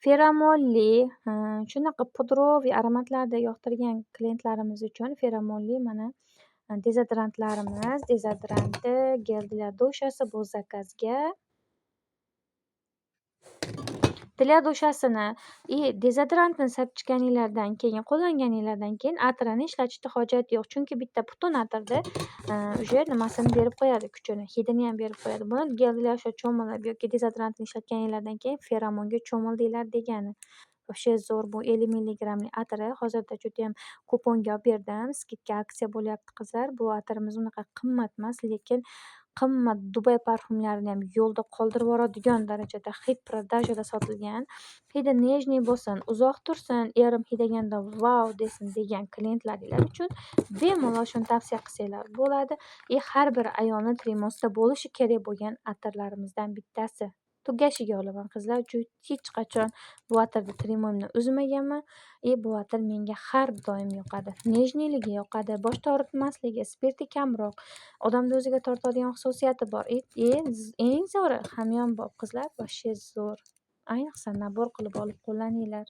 Feromonli, shunaqa пудровый aromatlarni yoqtirgan klientlarimiz uchun feromonli mana dezodorantlarimiz, dezodoranti, гель для душа si bu zakazga. Для душа sini и dezodorantni sepishganinglardan keyin, qo'llanganinglardan keyin atrini ishlatishni hojati yo'q. Chunki bitta butun atirni уже nimasini berib qo'yadi kuchini, hidini ham berib qo'yadi. Buni гель для душа cho'milib yoki dezodorantni ishlatganinglardan keyin feromonga cho'mildinglar degani. Вообще zo'r bu 50 milligramli atri. Hozirda judayam kuponga olib berdim. Скидка, aksiya bo'lyapti, qizlar. Bu atirimiz unaqa qimmat emas, lekin qimmat Dubay parfumlarini ham yo'lda qoldirib yuboradigan darajada хит продажа da sotilgan. Hidi нежный bo'lsin, uzoq tursin, erim hidaganda "Vau" desin degan klientlaringlar uchun bemalol shuni tavsiya qilsanglar bo'ladi. И har bir ayolni trimosida bo'lishi kerak bo'lgan atirlarimizdan bittasi. Tugashiga olaman, qizlar, hech qachon bu atirni trimoyimdan uzmaganman и bu atir menga har doim yoqadi. Нежный ligi yoqadi, bosh og'ritmasligi, spirti kamroq, odamni o'ziga tortadigan xususiyati bor. И eng zo'ri hamyonbop, qizlar, вообще zo'r. Ayniqsa, набор qilib olib qo'llaninglar.